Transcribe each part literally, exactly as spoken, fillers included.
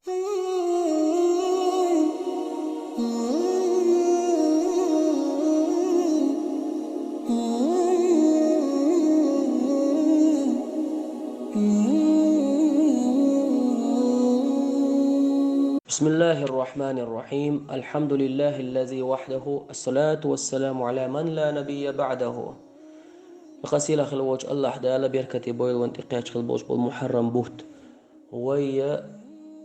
بسم الله الرحمن الرحيم. الحمد لله الذي وحده، الصلاة والسلام على من لا نبي بعده. Къасила хила волчу Аллахь Дала беркате бойла вайн тӀекхаьчна хила болуш болу Мухьаррам бутт. Вай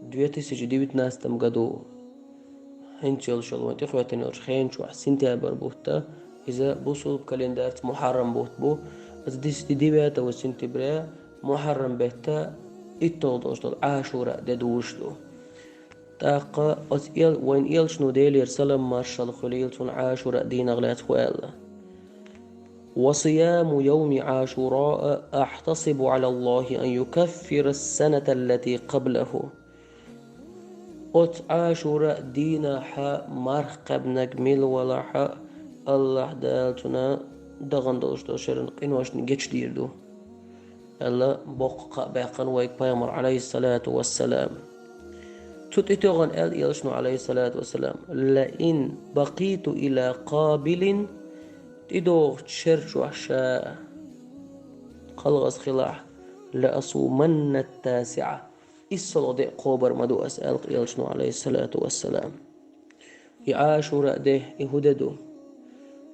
две тысячи девятнадцатом году, хӀинца йолуш йолу вайн тӀехӀоьттина йолчу хенан чохь сентябрь бутт, иза бусулба календарца Мухьаррам бутт бу. Иза десять девятого сентября Мухьаррам бетта итталгӀа долуш долу Ӏашура де дужуш ду. ТӀаккха оцу эл-, вайн элчано, Делера салам-маршалла хуьлийла цунна, Ӏашура дийнах лаьцна хӀу аьлла: «وصيام يوم عاشوراء أحتسب على الله أن يكفر السنة التي قبله». Оцу Ӏашура дийнахьа марха кхаьбнарг мила валахь а, Аллахь Дала цунна дахана долуш долу шеран къиношна гечдийр ду, аьлла, боккха кхаъ баьккхина вайга пайхамар, Ӏалайхиссалату вассалам. Цу тӀетоьгӀна аьлла элчано, Ӏалайхиссалату вассалам: «لئن بقيت إلى قابل», тӀедогӀучу шер чохь ша кхалгӀаза хилахь, «لأصومن التاسع», иссалгӀа де кхобур ма ду ас, аьлла элчано, Ӏалайхиссалату вассалам. И Ӏашура де, и хӀу де ду?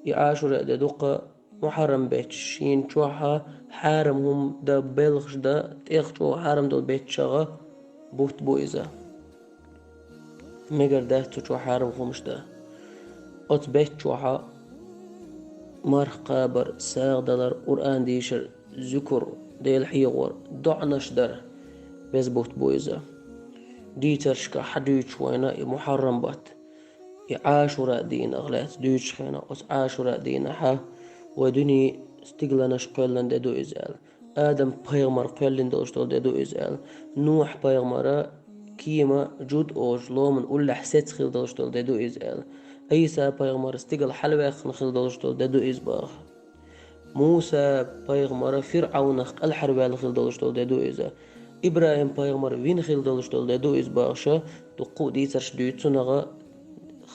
И Ӏашура де дукха Мухьаррам беттан шина чохь хьарам хӀума дан, белхаш дан, тӀех чӀогӀа хьарам долу беттан чохь бутт бу иза. Мегар дац цу чохь хьарам хӀумаш дан. Оцу беттан чохь марха кхабар, сагӀа далар, Къуръан дийшар, зикр, Дела хьехор, доӀанаш дар беза бутт бу иза. Дийцаршка хьадуьйцуш вайна и Мухьаррам бутт, и Ӏашура дийнах лаьцна дуьйцучу хенахь, оцу Ӏашура дийнахьа вай дуьне стигланаш кхоьллина де ду иза аьлла. Адам-пайхамар кхоьллина долуш долу де ду иза аьлла. Нухь-пайхамара кема, жуд олучу ломан уллехь сецца хила долуш долу де ду иза аьлла. Ӏийса-пайхамар стигала хьалаваьккхина хила долуш долу де ду иза баха. Муса-пайхамар ФирӀавнах кӀелхьарваьлла хила долуш долу де ду иза. ИбрахӀим-пайхамар вина хила долуш долу де ду иза бахаша, дуккха а дийцарш дуьйцу цунах,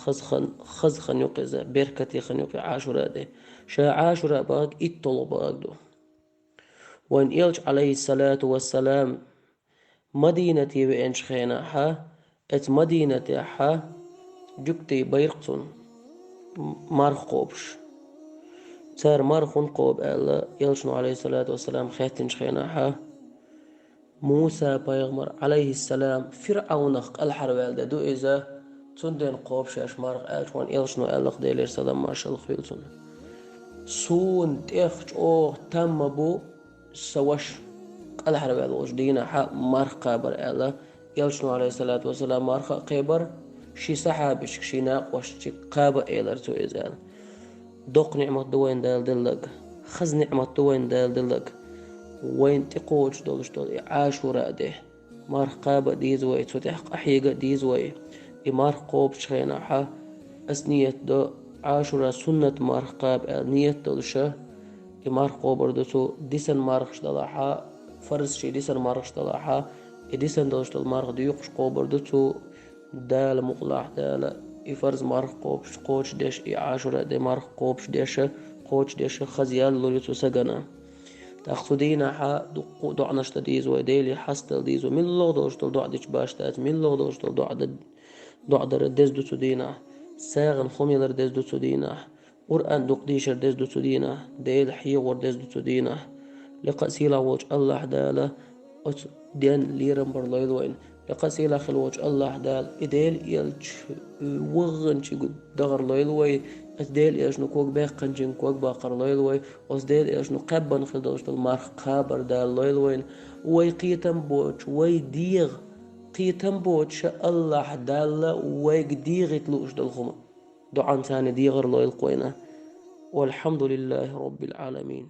хаза хан, хаза хан ю-кх иза, беркате хан ю-кх и Ӏашура де. Ша Ӏашура бахарг итталгӀа бахарг ду. Вайн элча, Ӏалайхиссалату вассалам, Мадинате веанчу хенахьа, оцу Мадинатехьа жуьгтий байра-кх цунна марха кхобуш. Цара марха хӀунда кхобу аьлла, элчано, Ӏалайхиссалату вассалам, хаьттинчу хенахьа, Муса-пайхамар, Ӏалайхиссалам, ФирӀавнах кӀелхьарваьлла де ду иза, цундела кхобу шаьш марха аьлча, вайн элчано аьлла-кх, Делера салам-маршалла хуьлийла цунна: «Суна тӀех чӀогӀа там ма бу сан ваша кӀелхьарваьлла волчу дийнахьа марха кхабар», аьлла. Элчано, Ӏалайхиссалату вассалам, марха а кхебара, шен сахьабашка, шен накъосташка кхаба а элира цо иза аьлла. Доккха ниӀмат ду вайна Дала делларг, хаза ниӀмат ду вайна Дала делларг, вайна тӀекхочуш долуш долу и Ӏашура де. Марха кхаба а деза вай, цу тӀехь къахьега а деза вай. И марха кхобучу хенахьа ас ниет до, Ӏашура суннат марха кхаба аьлла ниет долуша, и марха кхобур ду цо, дисан мархаш далахьа, фарз шен дисан мархаш далахьа, и дисан долуш долу марха дуьйкъуш кхобур ду цо, Дала мукъалахь Дала, и фарз марха кхобуш, кхочушдеш, и Ӏашура де марха кхобушдеша, кхочушдеша хаза ял лур ю цу сагана. ТӀаккха цу дийнахьа дуккха а доӀанаш дан деза вай, Деле хьастадала деза вай, миллагӀа долуш долу доӀа дича баш дац, миллагӀа долуш долу доӀа дан, доӀа дар деза ду цу дийнахь, сагӀина хӀума ялар деза ду цу дийнахь, Къуръан дукха дийшар деза ду цу дийнахь, Дела хьехор деза ду цу дийнахь. Лекха а сийлахь волчу Аллахь Дала оцу денна лерам бар лойла вайна. Лекха а сийлахь хила волчу Аллахь Дала и Дела элча ваханчу дахар лойла вай, оцу Дела элчано ког баьккханчийн ког баккхар лойла вай, оцу Дела элчано кхаьббина хила долуш долу марха кхабар Дала лойла вайна. Вай кхетам боцуш, вай дегӀан кхетам боцуша Аллахь Дала вайга дегӀийта лууш долу хӀума. ДоӀанца дегӀар лойла-кх вайна. والحمد لله رب العالمين.